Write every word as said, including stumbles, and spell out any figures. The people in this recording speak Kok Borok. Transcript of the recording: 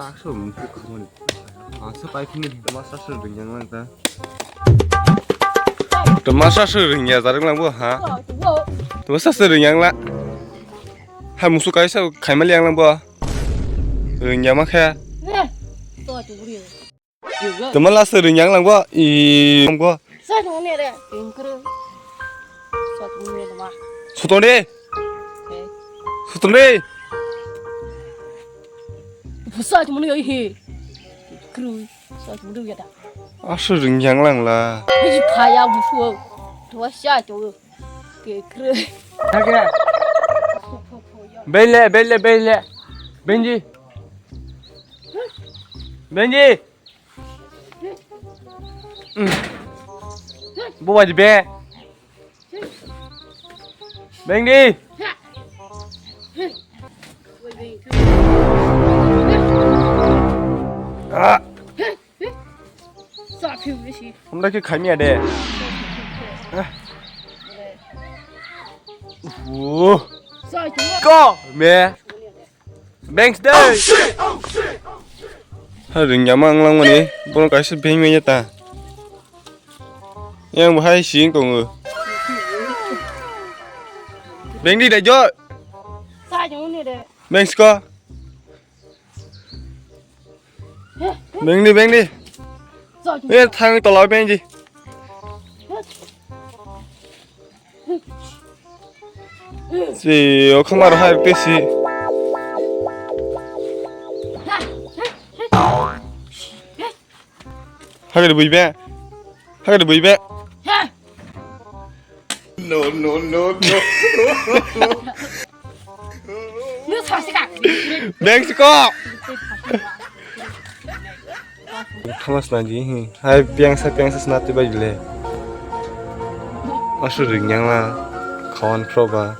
Aswk musu khamani. Aswk pai phini tama saswk ringyang lang ta. Tama saswk ringya jarang lang bo ha. Tama saswk ringyang la. Ha musu kaisa khaimali yang lang bo. Ringya ma khe. Tama last ring yang lang bo. I lang bo. Sa thung ne re. Ring kru. Sa thung ne ma. Sutong de. Sutong de. Sa thung ne he. Kru. Sa thung ne ya da. Asu ring yang lang la. Hi phaya bu fu. Twa sa to. Ke kru. Bele bele bele. Benji. Benji. Bo wadi be. Bengdi. Ah. Sa phiu ni si. Hum da ki khai mi ade. Ah. Uh. Sa phiu. Ko me. Banks dai. Ha ring yama ang lang mani. Bono kaisa beng me ta. Yang bahai sing tongo. Bengdi dai jo. Sa phiu ni de. Banks ko. Bengdi, bengdi. Eh, thang tola bengdi. Si, o khamar hai te si. Hagari bui be. Hagari bui be. No, no, no, no. Mexico. Thomas na di hi. Hai piang sa piang sa snati bai le. Asu ring yang la. Khawan pro ba.